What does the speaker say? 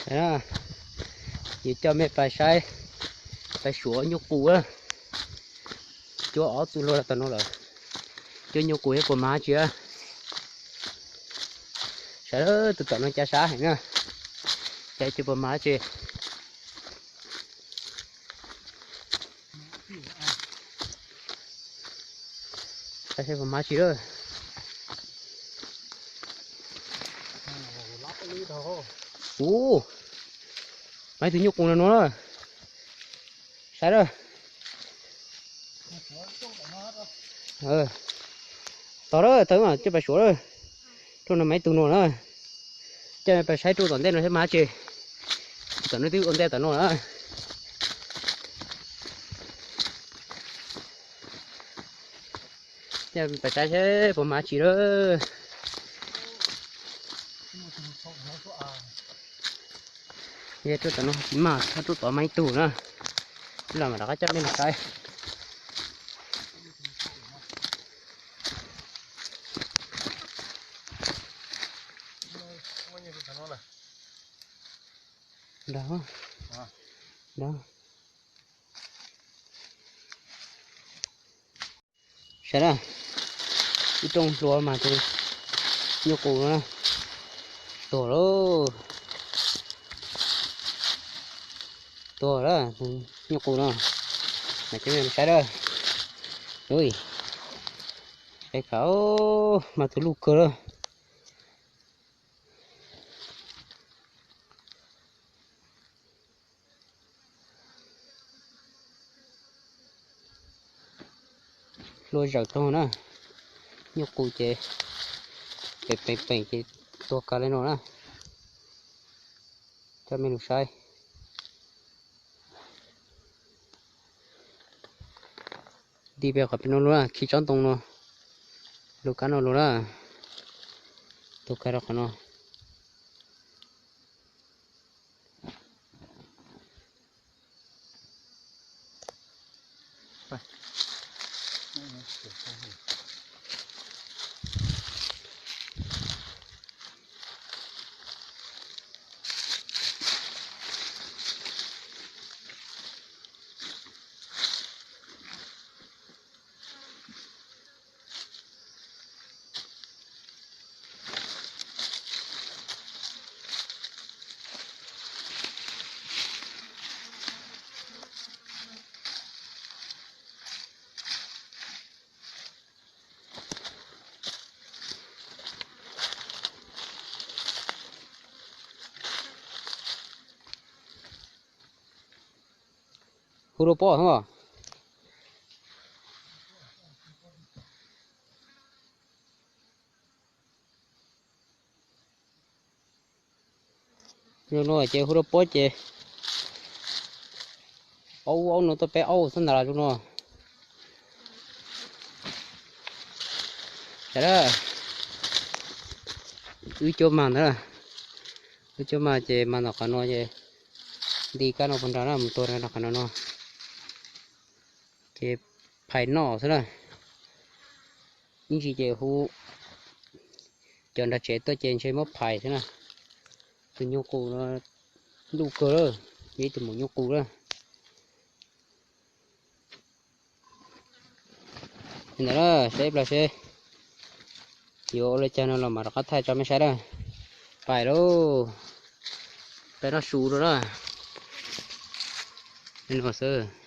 Yuav coj mej pais saib, pais suav nyuj qus. Cuab ob txuj hlua tom no lawm. Cuab nyuj qus thiab puas mas tsi. Saib tus tom no cas sab heev na. Cas tsis puas mas tsi. Saib puas mas tsi lawm. Ub, mas ib tug nyuj qus no no na. Saib lawm. Tog lawm, tawm mas coj pais suav lawm. Rau no mas ib tug no na. Coj pais saib rau tom ntej no thiab mas tsi. Tom no twb ua ntej tom no na. Coj pais saib seb puas mas tsi lawm. Yog rau tom no tsis mas, rau tom mas ib tug na. Los mam rov qab coj mej los saib. Saib na, ib rooj hlua mas tus nyuj qus no na, tuag lauj. Tuag lawm, nyuj qus no. Mas coj mej saib lawm. Ui, saib khav, mas tus luj kawg lawm. Hlua zawm tag na, nyuj qus ces peem peem peem ces tuag kawg li no na. Coj mej los saib. Nti pem qhov pem no lug na, khi tsob ntoo no, lug kab no lug na, tuag kawg rau qhov no. Hu rau pob os. Zoo no ces hu rau pob ces aub, aub no tuaj peb aub xwb ntag zoo no. Sawv daws, wb cuab mas ntag, wb cuab mas ces mas ntawm qhov no ces nti kab no puag nrad na mus tuag rau qhov no no. Ces phais noj xwb na. Ib ntsis ces hu cov nrog tsev tuaj ces ntshe muab phais xwb na. Tus nyuj qus no luj kawg lawm, yog ib tug maum nyuj qus lawm. Li ntawd na, saib ib pliag seb yuav ua li cas no los mam rov qab thaij tso mej saib na. Pais lauj, peb noj su rau na. Li no xwb.